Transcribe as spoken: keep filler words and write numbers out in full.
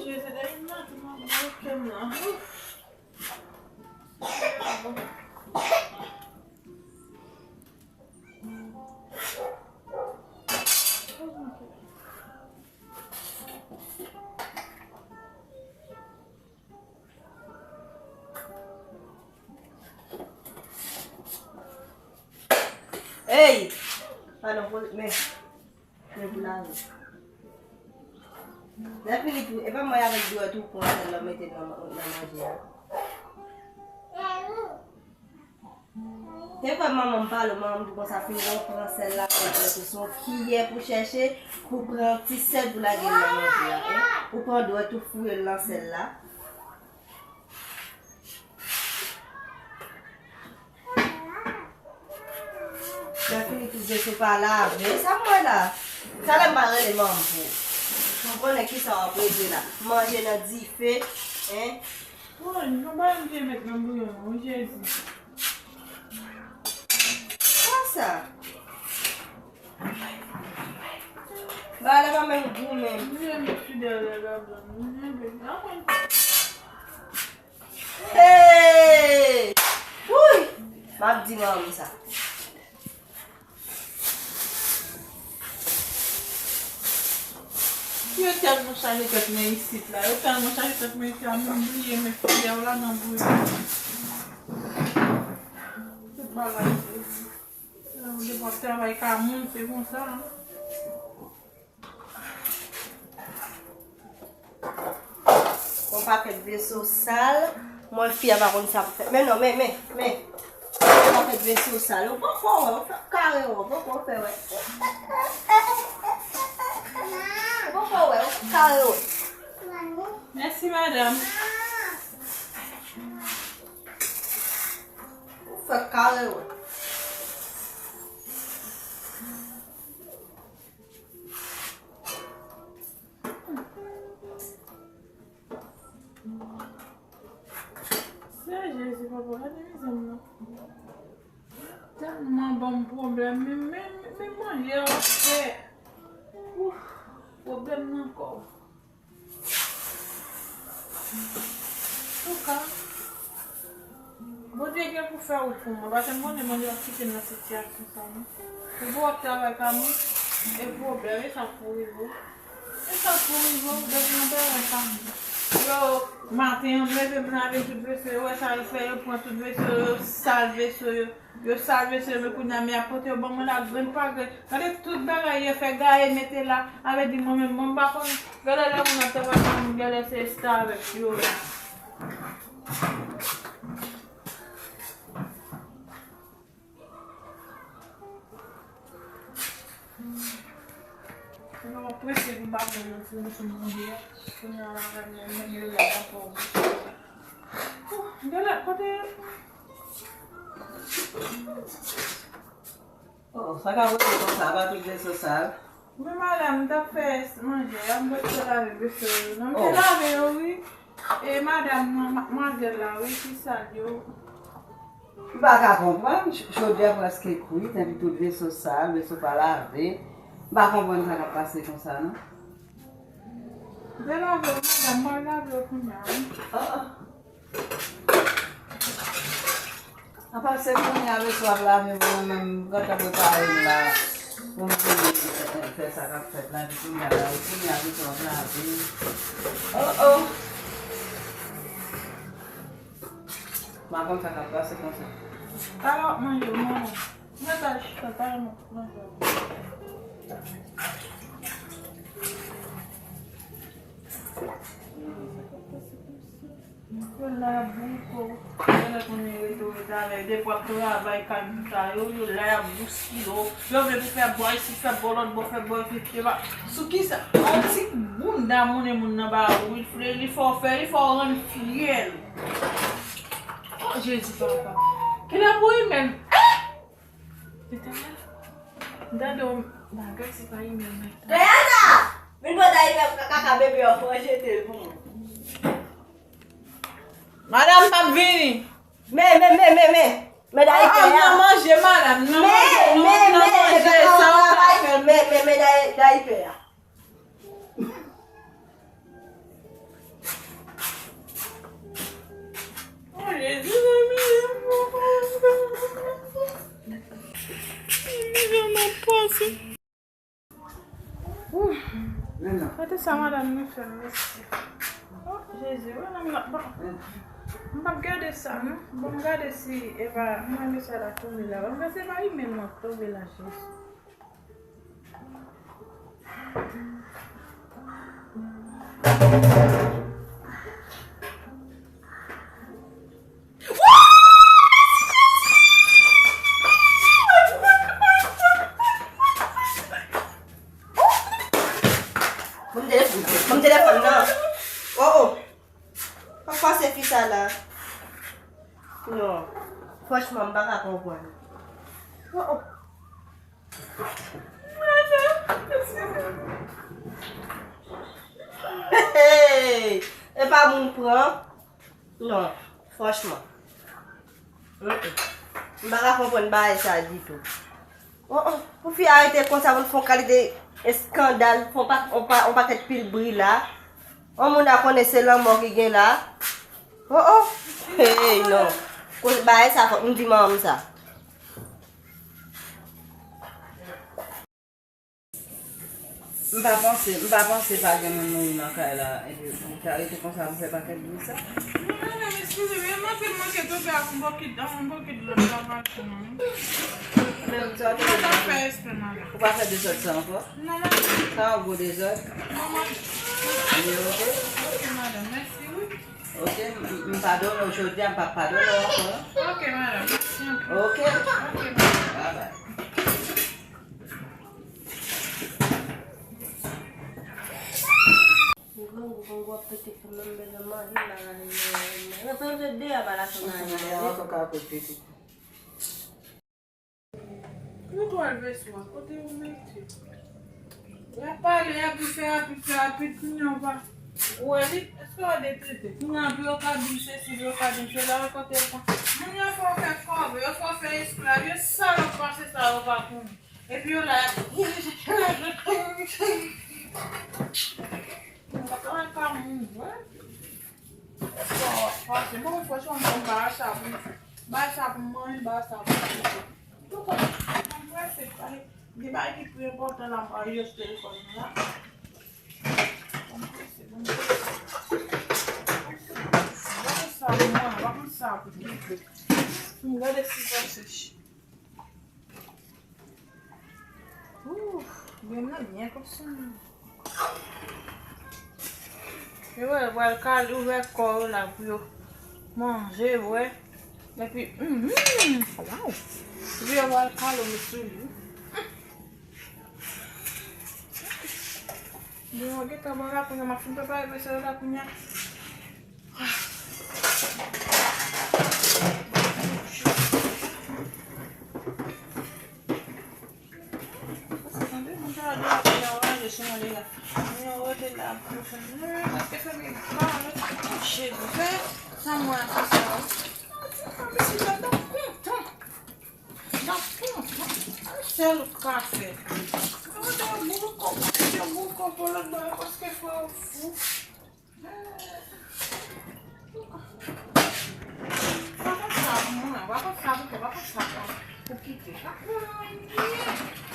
Jezi, dèyè m la, tout moun ap bloke m la. Ouf. Ey! Padon, pou, men, men pou lavi. Lè fini tou, e pa mwen avèk dwèt ou pran sèl la mete nan, nan manje a. Te fè manman m pale, manman m di konsa, fin gen w pran sèl la, pran dwèt ou, se yon kiyè pou chèche, pou pran ti sèl pou lage l nan manje a, wi. Ou pran dwèt ou fouye l nan sèl la. Lè fini tout veso pa lave. Sa m wè la. Talè m pa rele manman pou. M konnen kisa w ap regle la. Manje nan dife. Hein? Woy, nou pa m te met nan bouyon an, wi, Jezi. Sa sa? Ba la pa menm gou menm. M te met fidèl la ladan. M te met, a mwen. Hey! Wouy! M ap di manman m sa. Yo tèlman chaje tèt mwen isit la. Yo tèlman chaje tèt mwen isit la. Mwen bliye met fidèl la nan bouyon. Tout bagay se, depi w ap travay ka moun, se konsa. Yon pakèt veso sal. Mwen fi a pa konn sa pou fè. Men non, men, men, men. Yon pakèt veso sal. Ou poko wè, ou fè kare wè, ou poko fè wè. Ou poko wè, ou fè kare wè. Mèsi, madanm. Ou fè kare wè. Seyè Jezi, papa, gade mizè m nan. Tèlman ban m pwoblèm, men, men, men manje a w ap fè. Ouf, pwoblèm nan ankò. Antouka, Bondye gen pou fè wout pou mwen, paske m konnen Bondye p ap kite m nan sitiyasyon sa non. Ou pou w ap travay ka moun, e pwoblèm, e sa k pou rive w. E sa k pou rive w, depi nan travay ka moun. Yo, maten an, m leve, m lave tout veso, yo wè sa yo fè, yo pran tout veso, yo sal veso yo. Yo sal veso yo, men kounye a, men y ap pote yo ban mwen la, grenn pa grenn. Gade tout bagay yo fè gaye mete la, avè di mwen menm, mwen m pa konn. Gade lè moun ap travay pou moun, gade se esta avèk yo. Mwen prese pou m pa pran yon ti moso manje a. Kounye a la, mwen menm yo la ankò. Gade kote. Oh, sa ka pote konsa, pa tout veso sal. Men madanm, m t ap fè manje a, m t ap fè lave veso yo. Non, m te lave yo, wi. E madanm nan, madmwazèl la, wi, ki sal yo. M pa ka konprann, ch-, chodyè prèske kwit, epi tout veso sal, veso pa lave. M pa konprann sa k ap pase konsa, non. M te lave yo, madanm, m al lave yo kounye a, wi. Ah, ah. Apa se kounye a veso ap lave pou mwen menm, m gentan prepare m la. Pou m vini, eh, eh, fè sa k ap fèt la, epi kounye a la, kounye a veso ap lave. Oh, oh. M pa konn sa k ap pase konsa. Talè w ap manje, w manje. Mwen ta chita, talè m ap manje. Yo la bout, yo la konnen rete, rete avè yo. Depi w ap travay kay moun sa yo, yo la y ap bouskile w. Yo vle pou fè bò isit, fè bò lòt bò, fè bò isit, yo pa. Sou kisa? On ti bounda moun e moun nan ba ou, wi, li fè w fè, li fè w rann fyèl. Oh, Jezi, papa. Kilè pou rimèl? Ah! Etènèl. M tande yon bagay, se pa rimèl, men. Dayana! Vin pran dayipè kaka bebe an, fò jete l pou mwen. Madanm, m ap vini. Men, men, men, men, men. Men dayipè a. Ah, nan manje, madanm, nan manje, non, nan manje, sa w ka fè. Men, men, men, men, dayi-, dayipè a. Ooh. Gade sa madanm nan fè m, mesye. Oh, Jezi, wè nonm nan. Bon. M p ap gade sa, non. Bon, m gade si e pa mwen mesye la tonbe la. Bon, se pa imèl mwen k tonbe la, Jezi. Ban m telefòn nan. Ban m telefòn nan. Oh, oh. Fòk pase fi sa la. Non. Franchman, m pa ka konprann. Oh, oh. Hey! E pa moun pran. Non, franchman. Mm-mm. M pa ka konprann bagay sa ditou. Oh, oh. Pou fi a rete konsa, pou l fè yon kalite eskandal, fè yon pa, yon pa, yon pakèt pil bri la. Yon moun a konnen se lanmò ki gen la. Oh, oh. Hey, non. Kote bagay sa, fòk m di manman m sa. M pa panse, m pa panse pa gen moun mouri nan kay la, epi ou ta rete konsa pou fè pakèt bri sa. Non, non, non, eskize m, e manke, manke tonbe ak yon bokit, ak yon bokit dlo nan lamasyon an. Men sa ou te dwe fè espre, madanm. Ou pa fè dezòd sa ankò? Non, madanm. Sa yon gwo dezòd? Non, madanm. Li oke? Oke, madanm, mèsi, wi. Oke, m, m padone w jodi a, m pa padone w ankò. Oke, madanm, mèsi anpil. Oke? Oke, madanm. Babay. Ou grangou, grangou ap pete fanm nan, m bezwen manje, m pa ka vin nan. Nan fanm se de a pa la fanm nan. Ou ka kote pitit. Ou twal veso a, kote ou mete? Y ap pale, y ap di fè rapid, fè rapid, kounye a w pa wè li. Èske w ap detrete? Kounye a, pou yo ka di m sesi, pou yo ka di m sela, wè kote l pa. Moun yo fè w fè kòve, yo fè w fè esklav, yo salòp pase sa, yo pa konnen. Epi yo la, y ap. Mwen pa ka wè ka moun, wè. Fò, fò, se bon, fò, se yon bon bagay sa pou, bagay sa pou manje, bagay sa pou manje. Tout kòb, mwen prese, pale, gen bagay ki pi enpòtan la, mwen jis telefòn mwen la. Mwen prese, mwen prese. Bagay sa pou manje, bagay sa pou manje. Mwen gade si sa sèch. Ooh, grenn nan byen konsa. Yo wè, yo pral kale ouvè kò yo la pou yo manje, bwè. Epi, mm, waw. Epi yo pral kale met sou li. Bon, yo gentan ban la kounye a, m ap fin prepare mesye yo la kounye a. Tande, moun sa a de apre a raje sou mwen deja. Moun yo rete la pou fè mwen, èske fè mwen pale? Cheri, fè sa mwen ap fè sa. Mwen si la, m ap kontan. M ap kontan. Sèl ou ka fè. Mwen te gou kòb, te gou kòb pou lòt bò yo, paske fè ou fou. Ou pa konn sa pou mwen, ou pa konn sa pou fè, ou pa konn sa pou, pou kite. Pa pran anyen.